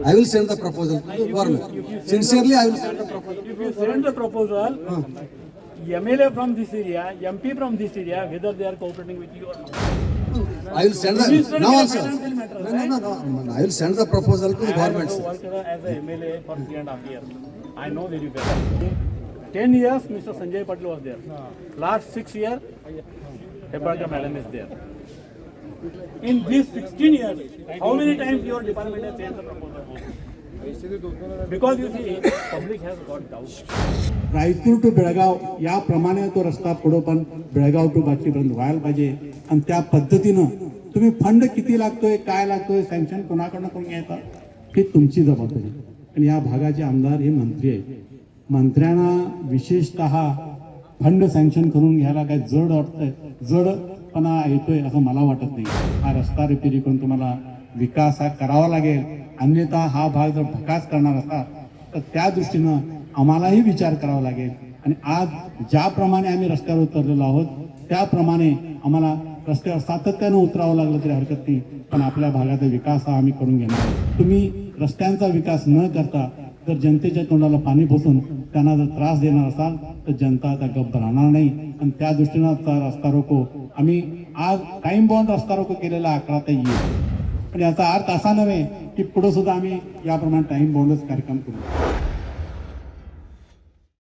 I will send the proposal to the government. Sincerely, I will send the proposal. If you send the proposal, MLA from this area, MP from this area, whether they are cooperating with you or not. I will send the, Minister now will also. financial matter, No, no, no, no, I will send the proposal to the I government, have sir. worked as a MLA for 3.5 years. I know very well. 10 years, Mr. Sanjay Patil was there. Last 6 years, Hebbalkar madam is there. In these 16 years, how many times your department has sent the proposal? Because you see, public has got doubts. Raipur to Belgaum याप्रमाणे तो रस्ता पुढं पण Belgaum two बाटलीपर्यंत व्हायला पाहिजे. आणि त्या पद्धतीनं तुम्ही फंड किती लागतोय, काय लागतोय, सँक्शन कोणाकडनं करून घ्यायचा, ही तुमची जबाबदारी. आणि या भागाचे आमदार हे मंत्री आहेत. मंत्र्यांना विशेषतः फंड सँक्शन करून घ्यायला काय जड वाटतंय, जडपणा येतोय असं मला वाटत नाही. हा रस्ता रिपेरी करून तुम्हाला विकास हा करावा लागेल. अन्यथा हा भाग जर भकास करणार असाल तर त्या दृष्टीनं आम्हालाही विचार करावा लागेल. आणि आज ज्याप्रमाणे आम्ही रस्त्यावर उतरलेलो आहोत, त्याप्रमाणे आम्हाला रस्त्यावर सातत्यानं उतरावं लागलं तरी हरकत नाही, पण आपल्या भागाचा विकास हा आम्ही करून घेणार आहोत. तुम्ही रस्त्यांचा विकास न करता जर जनतेच्या तोंडाला पाणी पुसून त्यांना जर त्रास देणार असाल तर जनता आता गप्प राहणार नाही. आणि त्या दृष्टीनं आजचा रस्ता रोको, आम्ही आज टाइम बाउंड रस्ता रोको केलेला 11 ते येईल. पण याचा अर्थ असा नव्हे की पुढे सुद्धा आम्ही याप्रमाणे टाइम बाउंडच कार्यक्रम करू.